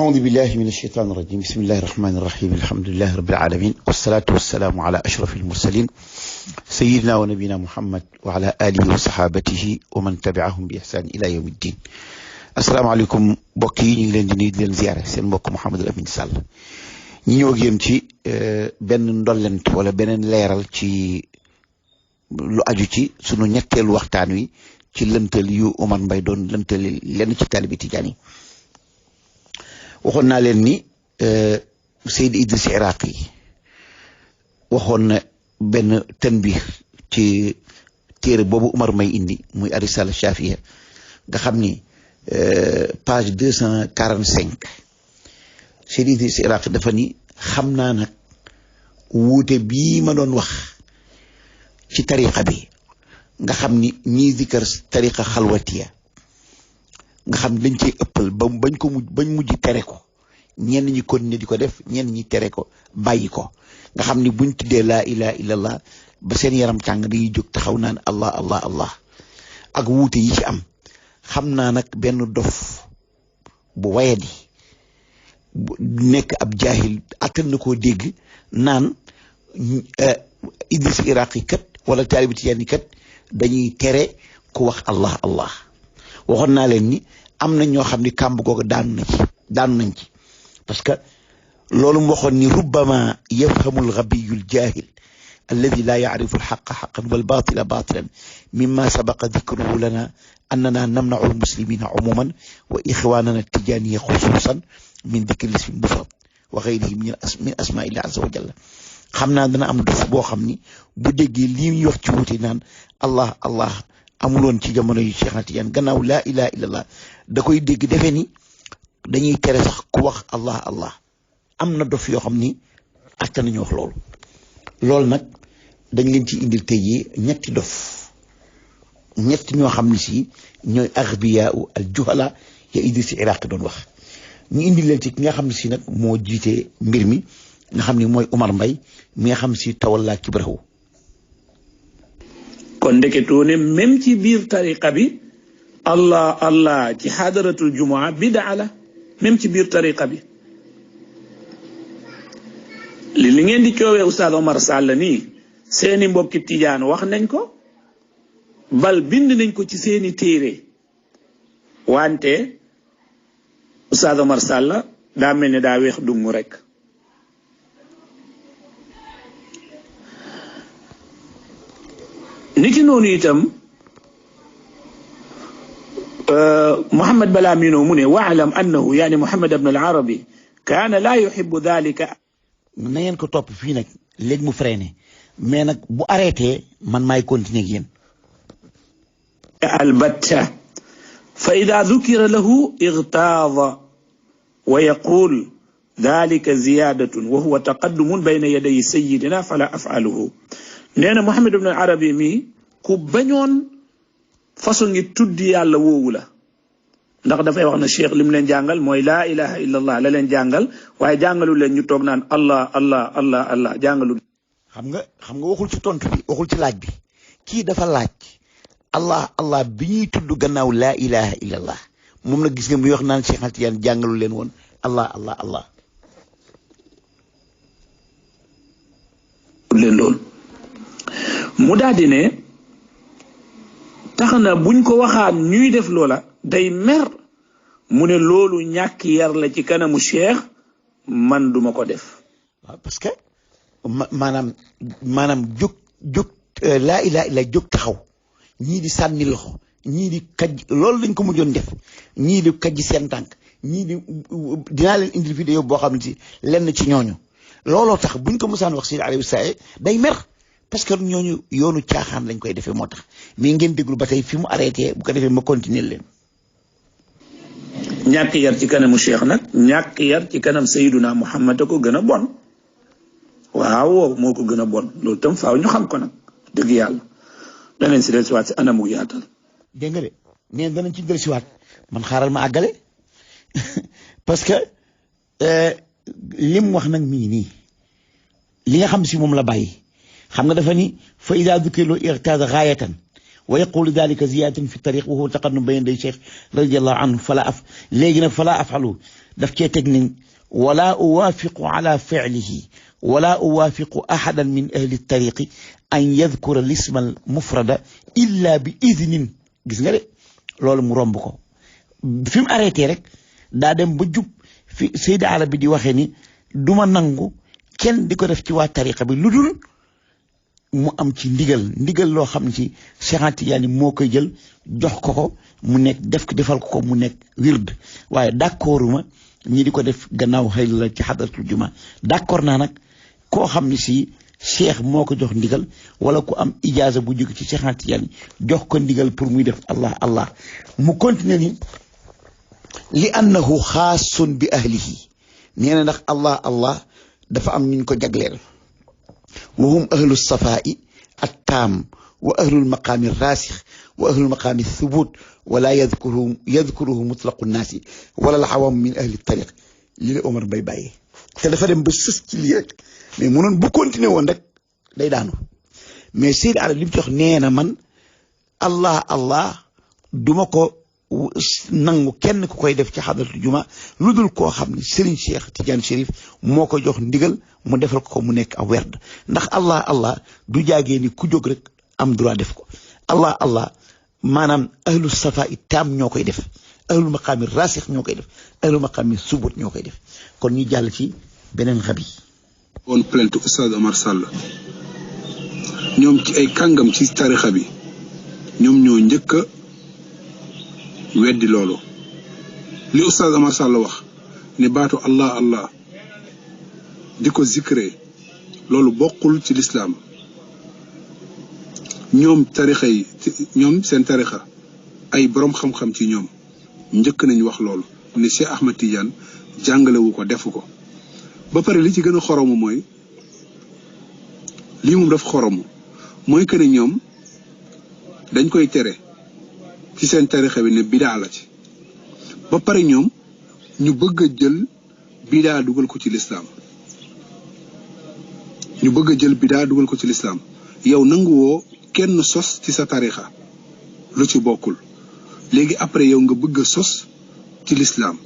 أعوذ بالله من الشيطان الرجيم بسم الله الرحمن الرحيم الحمد لله رب العالمين والصلاة والسلام على أشرف المرسلين سيدنا ونبينا محمد وعلى آله وصحابته ومن تبعهم بإحسان إلى يوم الدين. السلام عليكم بوكي ñi ngi leen di nuyu di leen ziaré seen mbokk Mouhamadou Amine Sall ñi ñëw ak yéen ci benn ndollent wala beneen leeral ci lu aju ci sunu ñetteelu waxtaan wi ci lëntal yu Omar Mbaye doon lëntal lenn ci taalibi Tijaan yi. waxoon naa leen ni Seydi Idriss Iraqi waxoon na benn tanbih ci téere boobu Omar Mbaye indi muy Ar-Risala Shafiya nga xam ni page 245 Seydi Idriss Iraqi dafa ni xam naa nag wuute bii ma doon wax ci tariqa bi nga xam ni ñii zikar tariqa xalwatiya nga xam dañ cee ëppal bañ mujj tere ko ñenn ñi continuer di ko def ñenn ñi tere ko bàyyi ko nga xam ni buñ tuddee laa ilaha illallah ba seen yaram càng dañuy jóg taxaw naan allah allah allah ak wuute yi ci am xam naa nag benn dof bu wayadi nekk ab jaahil attan na koo dégg naan Idriss Iraqi kat wala taalibi Tijaan kat dañuy tere ku wax allah allah waxoon naa leen ni am na ñoo xam ni kàmb googu daanu nañ ci parce que loolu mu waxoon ni rubbama yafhamul ghabiyul jahil alladi la yaarifu alxaqa xaqan walbatila batilan mimma sabaqa dikruhu lana annana namnau almuslimina umuman wa ixwanana tijaniya xususan min dikri lismi mufrad wa gayrihi min asmaillah azza wa jalla xam naa dana am dof boo xam ni bu déggee lii ñuy wax ci wuute naan allah allah amuloon ci jamono yu Cheikh Ahmad Tidiane gannaaw laa ilaha illallah da koy dégg defe ni dañuy tere sax ku wax allah allah am na dof yoo xam ni attan nañu wax loolu nag dañ leen ci indil tey yi ñetti dof ñetti ñoo xam ne si ñooy aghbiyaa al juhala ya Idriss Iraqi doon wax ñu indil leen ci ki nga xam ne si nag moo jiite mbir mi nga xam ni mooy Omar Mbaye mi nga xam si tawalla kibrahu kon ndeketoo ne même ci biir tariqa bi allah allah ci xadaratul jumaa bidaa la même ci biir tariqa bi li ngeen di coowee Oustaz Omar Sall nii seeni mbokki tijaan wax nañ ko bal bind nañ ko ci seeni téere wante Oustaz Omar Sall daa mel ne daa weex dungu rek niki noonu itam Muhammad Balamino mu ne waalam annahu yaani Muhammad ibn al-Arabi kaana laa yuhibbu dhalika. na ngeen ko topp fii nag léegi mu freiné mais nag bu arrêté man maay continuer ak yéen. albatta fa ida dukira lahu igtaada wa yaqul dhalika ziyadatun wa huwa taqaddumun bayna yaday sayyidina fala af'aluhu. nee na Muhammad ibn Arabi mi ku bañoon façon ngi tuddi yàlla woowu la ndax dafay wax na cheikh lim leen jàngal mooy laa ilaha illallah la leen jàngal waaye jàngalu leen ñu toog naan allah allah allah allah jàngalu. xam nga waxul ci tontu bi waxul ci laaj bi kii dafa laaj allah allah bi ñuy tudd gannaaw laa ilaha illallah moom la gis nga muy wax naan Cheikh Ahmad Tidiane jàngalu leen woon allah allah allah. leen loolu mu daal di ne tax na buñ ko waxaan ñuy def loola day mer mu ne loolu ñàkk yar la ci kanamu cheikh man duma ko def. waaw parce que maanaam jóg laa ilaha illa jóg taxaw ñii di sànni loxo ñii di kaj loolu lañ ko mujjoon def ñii di kaj seen tànk ñii di dinaa leen indil vidéo boo xam ne si lenn ci ñooñu looloo tax buñ ko mosaan wax si Aliou Saye day mer parce que ñooñu yoonu caaxaan lañ koy defee moo tax mais ngeen déglu ba tey fi mu arrêté bu ko defee ma continuer leen. ñàkk yar ci kanamu cheikh nag ñàkk yar ci kanam Sayyiduna Muhammad ko gën a bon waaw moo ko gën a bon loolu tam faaw ñu xam ko nag dëgg yàlla danañ si dellusiwaat si anamu yaatal. dégg nga de nee danañ ci dellusiwaat man xaaral ma àggale parce que lim wax nag mi ngi nii li nga xam si moom la bàyyi xam nga dafa ni fa ida dukirlu irtaada gaayatan ويقول ذلك زيادة في الطريق وهو تقدم بين يدي الشيخ رضي الله عنه فلا أفعله daf cee teg ni wala uwaafiqu ala fi'lihi wala uwaafiqu ahadan min ahli tariqi an yadkura lisma al mufrada illa bi idnin gis nga de loolu mu romb ko fi mu arrêté rek daa dem ba jub fi Seydi Arabi di waxee ni duma nangu kenn di ko def ci waa tariqa bi lu dul mu am ci ndigal loo xam ne ci Cheikh Tidiane moo koy jël jox ko mu nekk defal ko mu nekk wird waaye d'accorduma ñi di ko def gannaaw xëy la ci xadaratul juma d'accord naa nag koo xam ne si cheikh moo ko jox ndigal wala ku am ijaaza bu jóge ci Cheikh Tidiane jox ko ndigal pour muy def allah mu continuer ni li annahu xaasun bi ahlihi nee na ndax allah dafa am ñu ko jagleel wa hum ahlu safaa'i at-taam wa ahlu al-maqaami ar-raasix wa ahlu al-maqaami ath-thubuut wala yadkuruhu mutlaqu nnaasi wala al-awaam min ahli at-tariq li la Omar Mbaye bàyyee te dafa dem ba sës ci lii rek mais munoon bu continuer woon rek day daanu mais Seydi Arabi li mu ci wax nee na man allah duma ko nangu kenn ku koy def ci xadaratu juma lu dul koo xam ne Serigne Cheikh Tidiane Chérif moo ko jox ndigal mu defal ko mu nekk a werd ndax allah du jaagee ni ku jóg rek am droit def ko allah maanaam ahlu safa i taam ñoo koy def ahlu maqaami rasix ñoo koy def ahlu maqaami subut ñoo koy def kon ñu jàll ci beneen xab yi woon plainte Oustaz Omar Sall ñoom ci ay kàngam ci tarixa bi ñoom ñoo njëkk a weddi loolu li Oustaz Omar Sall wax ne baatu allah di ko zikré loolu bokkul ci lislaam ñoom tarixa yi ñoom seen tarixa ay borom xam-xam ci ñoom njëkk nañ wax loolu ne Cheikh Ahmad Tidiane jàngalewu ko defu ko ba pare li ci gën a xoromu mooy lii moom daf xoromu mooy que ne ñoom dañ koy tere ci seen tarixa bi ne bidaa la ci ba pare ñoom ñu bëgg a jël bidaa dugal ko ci lislaam yow nanguwoo kenn sos ci sa tarixa lu ci bokkul léegi après yow nga bëgg a sos ci lislaam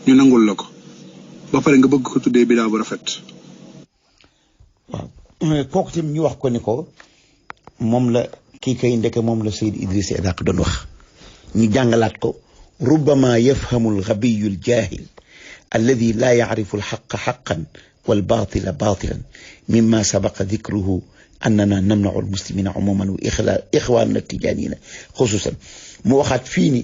ñu nangul la ko ba pare nga bëgg ko tuddee bidaa bu rafet. waaw kooku tamit ñu wax ko ni ko moom la kii kay ndeke moom la Seyd Idriss Idaq doon wax ñu jàngalaat ko rubbama yafhamu al-ghabiyu al-jaahil alladi laa yacrifu al-xaqa xaqan wal-baatila baatilan mimma sabaqa dikruhu annana namnacu al-muslimina umuman wa ixwaanuna at-tijaaniyina xusuusan mu waxaat fii ni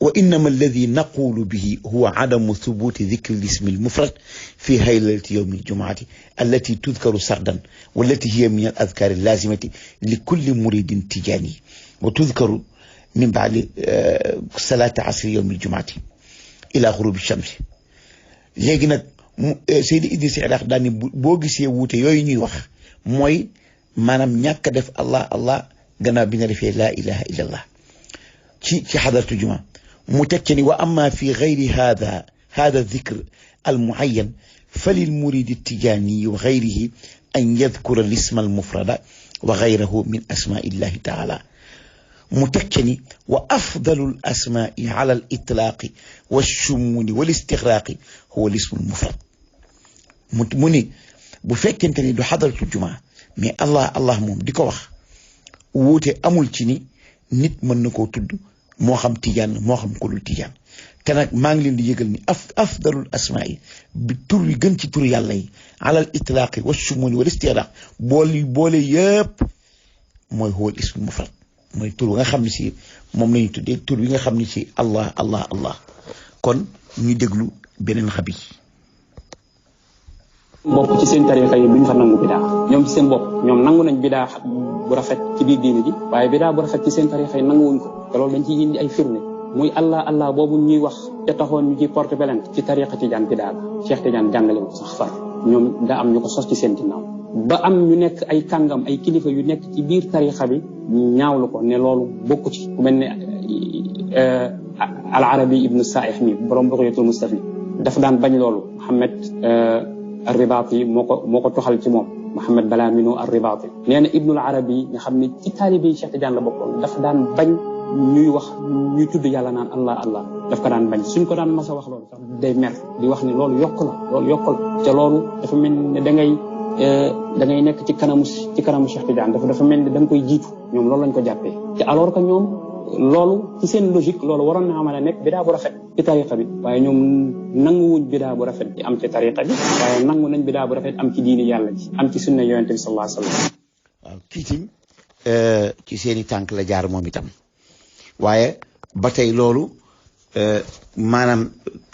wa innama alladi naqulu bihi huwa cadamu thubuuti dikri l-ismi al-mufrad fi haylalati yawmi al-jumuati allati tudkaru sardan wallati hiya min al-adkaari al-laazimati li kulli muridin tijaani wa tudkaru min ba'di salaati asri yawmi al-jumuati ila ghurubi shamsi. léegi nag Seydi Idriss Idaq daal ni boo gisee wuute yooyu ñuy wax mooy maanaam ñàkk a def allah gannaaw bi nga defee laa ilaha illa allah ci xadaratu juma mu teg ci ni wa amma fi gayri hada dikr al muayyan falil muridi tijaani wa gayrihi an yadkura lisma al mufrada wa gayrahu min asmaai llahi taala mu teg ci ni wa afdalu al asmaai ala al itlaaqi wa shumuni wal istixraaqi huwa lismu al mufrad mu ni bu fekkente ni du xadaratu juma mais allah moom di ko wax wuute amul ci ni nit mën na koo tudd moo xam tijaan moo xam ku dul tijaan te nag maa ngi leen di yëgal ni afdalul asmaa yi bi tur yi gën ci tur yàlla yi alal itlaaqi wa shumuni wal istixraaq boole yëpp mooy huwal ismul mufrad mooy tur nga xam ne si moom lañu tuddee tur yi nga xam ne si allah kon ñu déglu beneen xabi bopp ci seen tarixa yi duñ fa nangu bidaa ñoom ci seen bopp ñoom nangu nañ bidaa bu rafet ci biir diine ji waaye bidaa bu rafet ci seen tarixa yi nanguwuñ ko te loolu dañ ciy indi ay firnde muy allah boobu ñuy wax te taxoon ñu ci porte plainte ci tarixa Tijaan bidaa la Cheikh Tidiane jàngale ko sax far ñoom daa am ñu ko sos ci seen ginnaaw ba am ñu nekk ay kàngam ay kilifa yu nekk ci biir tarixa bi ñu ñaawlu ko ne loolu bokku ci ku mel ne al arabi ibnu saih mi borom Bughyatul Mustafi dafa daan bañ loolu Muhammad Ar-Ribaati moo ko toxal ci moom Muhammad Balamino Ar-Ribaati nee na Ibnul Arabi nga xam ne ci taalibe yi Cheikh Tidiane la bokkoon dafa daan bañ ñuy tudd yàlla naan allah daf ko daan bañ suñ ko daan mas a wax loolu sax day mer di wax ni loolu yokk la te loolu dafa mel ne da ngay nekk ci kanamu Cheikh Tidiane dafa mel ne da nga koy jiitu ñoom loolu lañ ko jàppee te alors que ñoom loolu ci seen logique loolu waroon naa mën a nekk bidaa bu rafet ci tariqa bi waaye ñoom nanguwuñ bidaa bu rafet di am ci tariqa bi waaye nangu nañ bidaa bu rafet am ci diini yàlla ji am ci sunna yonente bi sallallahu alayhi wa sallam. waaw kii tim ci seeni tànk la jaar moom itam waaye ba tey loolu maanaam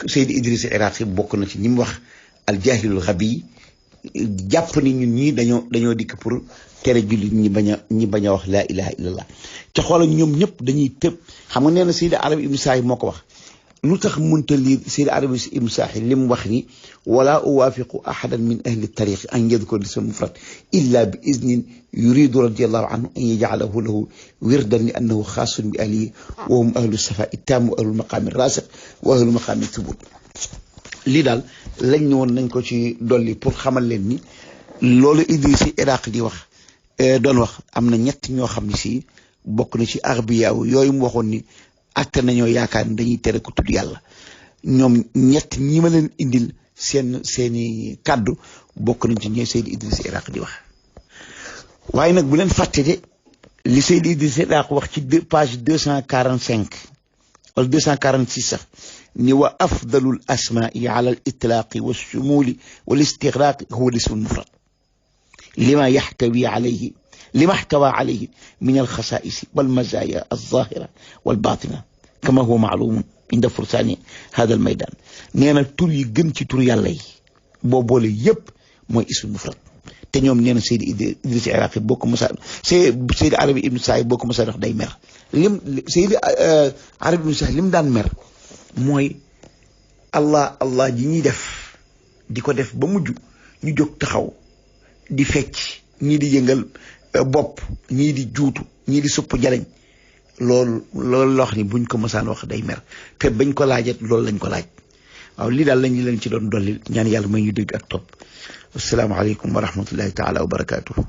Seydi Idriss Iraqi bokk na ci ñi mu wax al jaahilul xabi jàpp ni ñun ñii dañoo dikk pour tere jullit ñi bañ a wax laa ilaha illallah te xoolal ñoom ñëpp dañuy tëb xam nga nee na Seydi Arabi Ibn Saahi moo ko wax lu tax mënta liir Seydi Arabi Ibn Saahi li mu wax ni wala uwaafiqu ahadan min ahli tariqi an yadkura lisma mufrad illa bi iznin yuridu radiallahu anhu an yajcalahu lahu wirdan li annahu xaasun bi ahlihi wa hum ahlu safaa ittaam wa ahlu maqaami raasiq wa ahlu maqaami thubut lii daal lañ ne woon nañ ko ci dolli pour xamal leen ni loolu Idriss Iraq di wax doon wax am na ñett ñoo xam ne si bokk na ci arbiyaaw yooyu mu waxoon ni atte nañoo yaakaar ni dañuy tere ko tudd yàlla ñoom ñett ñi ma leen indil seeni kàddu bokk nañ ci ñooy Seydi Idriss Iraq di wax waaye nag bu leen fàtte de li Seydi Idriss Iraq wax ci page 245 wala 246 sax ni wa afdalul asmaai ala al itlaaqi wa shumuli wal istigraaqi huwa lismu mufrad lima ihtawa alayhi min al xasaa'isi wal mazaaya al zaahira wal baatina kama huwa maalumun inda fursaani hada al maydaan nee na tur yi gën ci tur yàlla yi boo boole yëpp mooy ismu mufrad te ñoom nee na Seydi Idriss Iraqi boo ko mos a Seydi Arabi Ibn Saahi boo ko mos a dox day mer Seydi Arabi Ibn Saahi lim daan mer mooy allah ji ñuy def di ko def ba mujj ñu jóg taxaw di fecc ñii di yëngal bopp ñii di juutu ñii di supp jaleñ loolu la wax ni buñ ko mësaan wax day mer te bañ ko laajat loolu lañ ko laaj waaw lii daal lañ leen ci doon dolli ñaan yàlla may ñu dégg ak topp asalaamaaleykum wa rahmatullahi taala wa barakaatuhu